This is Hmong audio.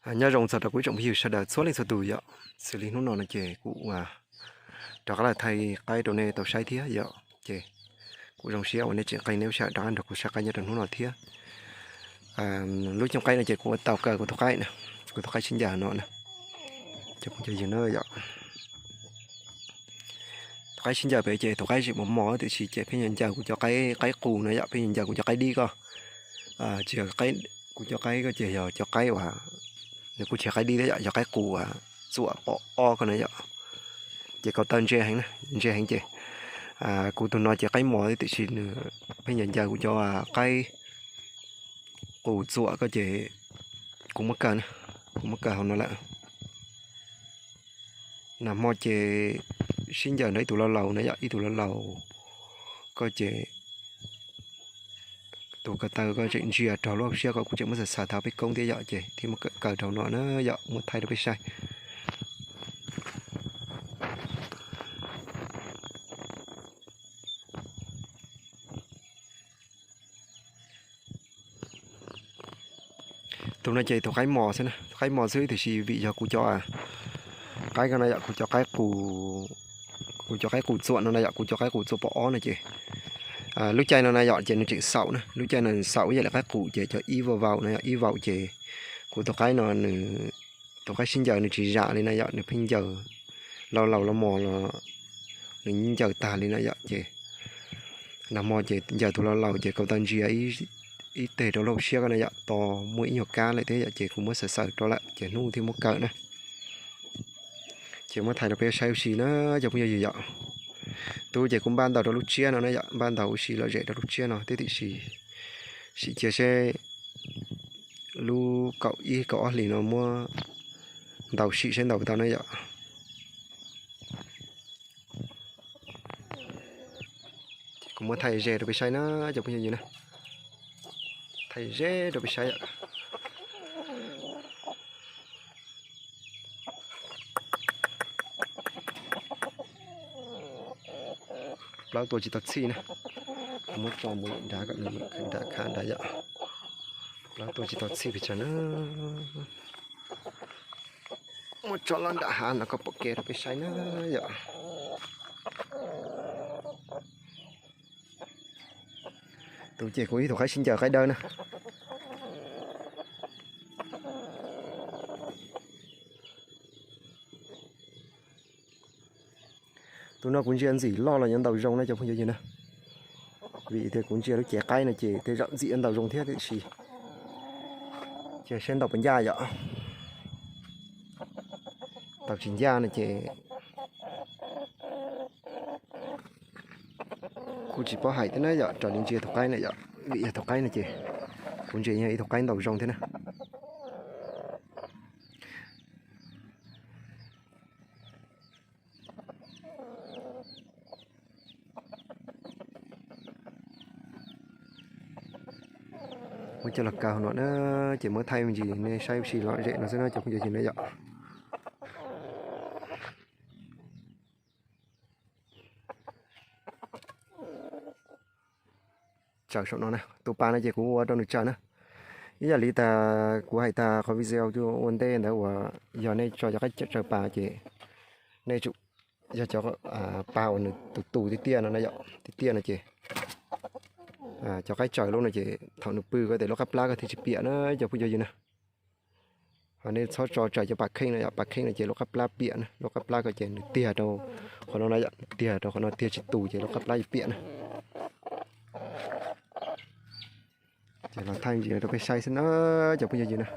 Nyob zoo txog rau kuv ib tsoom phooj ywg sawv daws txhua leej txhua tus yom. Xws li hnub no no ces kuv rov qab los thaij qaib rau nej tau saib thiab yom. Ces kuv zoo siab uas nej tseem qee nej lub sij hawm rov qab nrog kuv saib qaib nyob rau hnub no thiab. Lub cooj qaib no ces kuv ua tau kaw kuv tus qaib na, kuv tus qaib sib ncaws no na. Cov phooj ywg na yom, tus qaib sib ncaws pem ces tus qaib tseem mos mos tiam sis ces pheej yuav ncaws kuv cov qaib, qaib qus no yom, pheej yuav ncaws kuv cov qaib dib ko. Tsis yog kuv cov qaib ko ces yog cov qaib uas nws kuj tsis yog qaib dib thiab yom, yog qaib qus uas txuam pom ob ko na yom. Ces kaus taw ntse heev na, ntse heev ces kuv tus no ces qaib mos tiam sis nws pheej yuav ncaws kuv cov qaib qus txuam ko ces kuv muab kaw na, kuv muab kaw hauv no lawm. Nag hmo ces sib ncaws nrog ib tug laus laus na yom, ib tug laus laus ko ces tus ko taw ko tseem ntsia rau lub hauv siab ko kuv tseem muab xaws xaws thav peb koob thiab yom, ces thiaj muab kaw rau no na yom, muab thaij rau peb saib. Tus no ces tus qaib mos xwb na, tus qaib mos xwb tiam sis vim yog kuv cov qaib ko no yom, kuv cov qaib qus, kuv cov qaib qus txuam no na yom, kuv cov qaib qus txuam pom ob no ces lub caij no na yom ces nws tseem xaum na, lub caij no xaum ib yam li qaib qus ces cov ib vau vau no yom, ib vau ces kuv tus qaib no nws, tus qaib sib ncaws nws tsis zam li na yom, nws pheej ncaws, laus laus los mos los nws ncaws tag li na yom. Ces nag hmo ces ncaws tus laus laus ces kaus taw ntsia ib teg rau lub hauv siab ko na yom, tos muaj ib nyuag kab lawm thiab yom, ces kuv muab xaws xaws rau lawm ces hnub thiaj muab kaw na. Ces muab thaij rau peb saib ua si na cov phooj ywg yom. Tus ces kuv npaj ntaus rau lub tsiab no na yom, npaj ntaus ua si lom zem rau lub tsiab no thiab tiam sis sim cia seb lub kaum ib kaum ob hlis no muab ntaus sim seb ntaus tau na yom. Ces kuv muab thaij ze rau peb saib na cov phooj ywg na, thaij ze rau peb saib yom. Plaub tua tsis tau txhij na, muab tso mus nrad kom nws nrad kha nrad yom. Plaub tua tsis tau txhij pes tsawg na. Muab tso los nram hav no kom pom kev rau peb saib na yom. Tus ces kuv ib tug qaib sib ncaws qaib dawb na. Tus no kuv ntsia ntxim loj los yuav ntaus zoo na cov phooj ywg na. Vim tias kuv ntsia lub cev qaib no ces tej zaum ntxim yuav ntaus zoo thiab tiam sis cia seb ntaus puas ncaj yom. Tau tsis ncaj no ces kuj tsis paub hais thiab na yom, raws li ntsia tus qaib na yom, vim yog tus qaib no ces kuv ntsia yog ib tug qaib ntaus zoo thiab na. Muab coj los kaw no na, ces muab thaij me ntsis nej saib ua si lom zem no xwb na cov phooj ywg na yom. Tsaws saum no na, tus pas no ces kuv ua rau nws tsaws na. Ib yam li tas kuv hais tas qhov video ua ntej ntawd uas yog nej tso cov qaib tsaws pas ces nej tsum yog cov pas uas nws tus tus tiaj tiaj no na yom, tiaj tiaj no ces cov qaib tsaws lub no ces thaum nws pw ko ces lub qab plab ko thiaj tsis piam na cov phooj ywg na. Ho nej txhob tso tsaws cov pas kheej no yom, pas kheej no ces lub qab plab piam na, lub qab plab ko ces nws tiag rau qhov no na yom, tiag rau qhov no tiag tsis tus ces lub qab plab yuav piam na. Ces los thaij ntsis rau peb saib xwb na cov phooj ywg na.